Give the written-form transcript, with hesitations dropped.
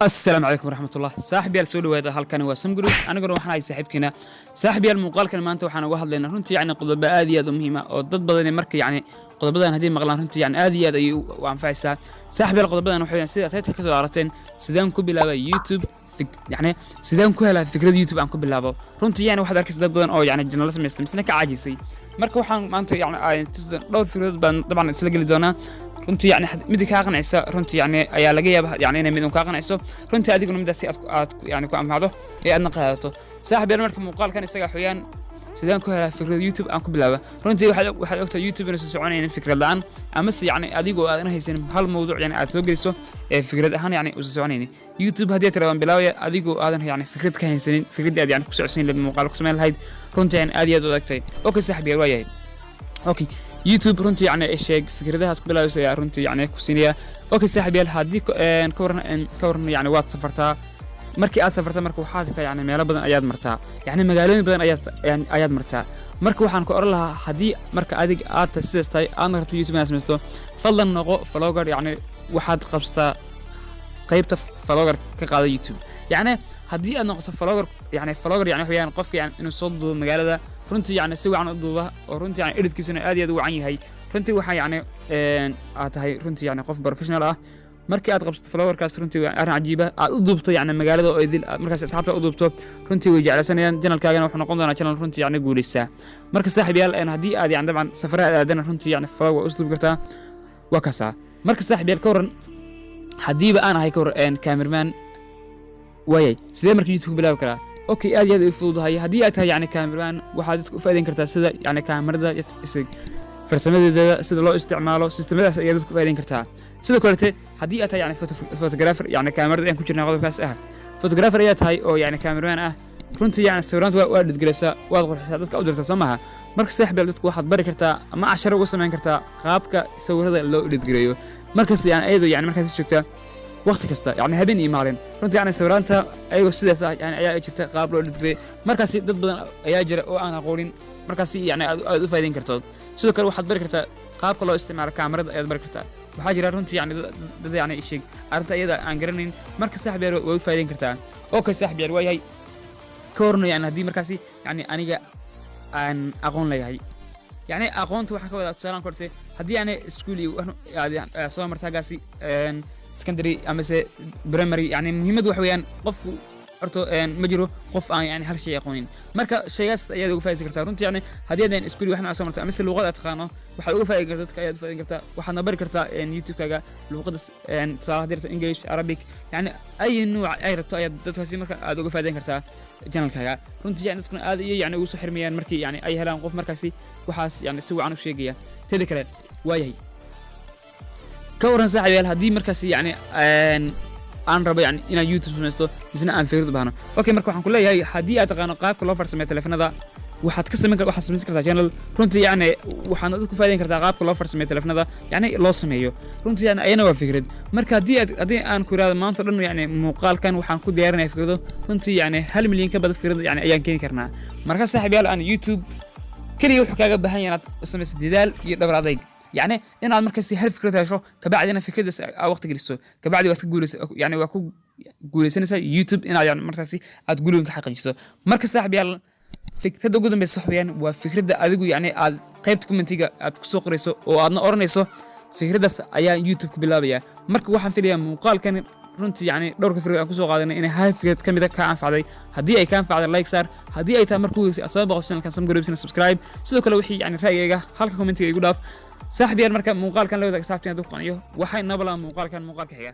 Asalaamu calaykum waraxmatullah, saaxiibyaal, soo dhawaada. Halkani waa Sam Groups, aniguna waxaan ahay saaxiibkiina. Saaxiibyaal, muuqaalkan maanta waxaan uga hadlaynaa runtii yacni qodobo aad iyo aad u muhiima oo dad badani marka yacni qodobadan haddii maqlaan runtii yacni aad iyo aad ayay u anfacaysaa. Saaxiibyaal, qodobadan waxa weeyaan sida title ka soo aragteen: sideen ku bilaabaa YouTube, yacni sideen ku helaa fikrad YouTube aan ku bilaabo? Runtii yani waxaad arkaysa dad badan oo yacni channel samaystay misna ka caajisay. Marka waxaan maanta yacni aan tusi dhowr fikradood baan dabcan isla geli doonaa. Runtii yani midda kaa qancisa runtii yani ayaa laga yaaba yani inay mid un kaa qanciso runtii, adiguna midaasi aad yani ku anfacdo ee aadna qaadato. Saaxiib yaal, marka muuqaalkan isaga xuyaan sideen ku helaa fikrad YouTube aan ku bilaaba. Runtii waxaad ogtahay YouTube inaysan soconaynin fikrad la'aan, amase yacni adigoo aadan haysanin hal mawduuc yani aad soo geliso ee fikrad ahaan yani uusan soconaynin YouTube. Haddii aad tirahdaan bilaabaya adigoo aadan yani fikrad ka haysanin, fikraddii aad yani ku socodsiin lahayd, muuqaal ku samayn lahayd, runtii yani aad iyo aad u adagtahay. Okay saaxiib yaal, waa yahay. Okay, YouTube runtii yani sheeg fikradahaas ku bilaabaysa ayaa runtii yani ku siinaya. Okay saaxiib yaal, haddii ka waran yani waad safartaa. Markii aad safarta marka waxaad tagtaa yani meelo badan ayaad martaa, yani magaalooyin badan ayaad martaa. Marka waxaan ku oran lahaa, haddii marka adig aad tahay sidaas tahay, aadna rabto YouTube inaad samaysto, fadlan noqo vlogger. Yani waxaad qabsataa qaybta vlogger ka qaada YouTube. Yani haddii aad noqoto vlogger, yani vlogger yani waxa weeyaan qofka yani inuu soo duubo magaalada, runtii yani si wacan u duuba oo runtii yani editkiisuna aad iyo aad u wacan yahay. Runtii waxaa yani aad tahay runtii yani qof professional ah. Markii aad qabsato vloggerkaas, runtii waa arrin cajiiba. Aad u duubto yani magaalada oo idil, aad markaas asxaabta u duubto, runtii way jeclaysanayaan. Channelkaagana wuxuu noqon doonaa channel runtii yani guuleystaa. Marka saaxiib yaal, haddii aad yani dabcan safaraha aad aadana, runtii yani vlog waa usduubi kartaa, waa kaasaa. Marka saaxiib yaal, ka waran haddiiba aan ahay ka war cameraman? Waayay, sidee marka YouTube ku bilaabi karaa? Okay, aad iyo aad ay u fududahay. Haddii aad tahay yani cameraman, waxaad dadka u faa'iideyn kartaa sida yani kaamirada farsamadeeda, sida loo isticmaalo, sistemadaas ayaa dadka u faa'iideyn kartaa. Sidoo kalete haddii aad tahay yani photographer, yani kaamirada ayaan ku jirnaa qodobkaas ah, photographer ayaa tahay oo yani cameraman ah, runtii yani sawiraanta waa dhidgelaysaa, waad qurxisaa, dadka u dirtaa, soo maaha? Marka saaxiib, dadku waxaad bari kartaa ama casharo uga samayn kartaa qaabka sawirada loo dhidgeleeyo. Markaas yani ayadoo yani markaas joogta waqti kasta, yani habeen iyo maalin, runtii yani sawiraanta ayagoo sidaas ah yani ayaa jirta qaab loo dhidgeeyo. Markaasi dad badan ayaa jira oo aan aqoonin, markaasi yani aad u faa'iideyn karto. Sidoo kale waxaad bari kartaa qaabka loo isticmaalo kaamirada ayaad bari kartaa. Waxaa jira runtii yani dad yani sheeg arrinta iyada aan garanayn. Marka saaxiib yaal, waa u faa'iideyn kartaa. Okay saaxiib yaal, waa yahay. Ka warno yani haddii markaasi yani aniga aan aqoon leeyahay, yani aqoonta waxaan ka wadaa tusaalaan korte, haddii yani iskuul iyo aad soo marta hagaasi secondary amase primary, yani muhiimaddu waxa weeyaan qofku horta ma jiro qof aan yani hal shay aqoonin. Marka shaygaas ayaad uga faa'iideysan kartaa. Runtii yani haddii aad iskuul waxna soo marta amase luuqad aad taqaano, waxaad uga faa'iideyn kartaa dadka ayaad faa'iideyn kartaa. Waxaadna bari kartaa YouTube-kaaga luuqadda, tusaale haddii rabto English, Arabic, yani ay nuuc ay rabto ayaad dadkaasi marka aad uga faa'iideyn kartaa channelkaaga. Runtii yani dadkuna aad iyo yani ugu soo xirmayaan markii yani ay helaan qof markaasi waxaas yani si wacan u sheegaya. Teeda kale, waayahay, ka waran saaxiibayaal haddii markaasi yani aan rabo yani inaan YouTube samaysto misna aan fikrad u baahno? Okay, marka waxaan ku leeyahay, haddii aad taqaano qaabka loo farsameeyo telefonada, waxaad ka samayn waxaad samaysan kartaa channel. Runtii yani waxaad dadku faa'iideyn kartaa qaabka loo farsameeyo telefonada yani loo sameeyo. Runtii yani ayana waa fikrad. Marka haddii aan ku iraado maanta o dhan yani muuqaalkan waxaan ku diyaarinaya fikrado, runtii yani 1 milyan ka badan fikrad yani ayaan keeni karnaa. Marka saaxiib yaal, aan YouTube keliya wuxuu kaaga baahan yahay inaad samayso dadaal iyo dhabar adayg, yacni inaad markaasi hal fikrad hesho, kabacdina fikradaas aa waqti geliso, kabacdi waad ka guuleysa, yani waa ku guuleysanaysaa YouTube inaad yani markaasi aad guul ka xaqiijiso. Marka saaxiib yaal, fikradda ugu dambeysa waxa weeyaan waa fikradda adigu yani aad qaybta commentiga aad kusoo qorayso oo aadna oranayso fikraddaas ayaan YouTube ku bilaabaya. Marka waxaan filayaa muuqaalkan runtii yani dhowrka fikrad aan kusoo qaadanay inay hal fikrad ka mida kaa anfacday. Haddii ay ka anfacday, like saar. Haddii ay tahay markuu aad soo boqoto channelkan Sam Garobsina, subscribe. Sidoo kale wixii yani ra'yigayga halka commentiga igu dhaaf. Saaxiib yaal, marka muuqaalkan la wadaag saabtiin hadduu ku qanciyo. Waxay noo balaa muuqaalkan muuqaalka xiga.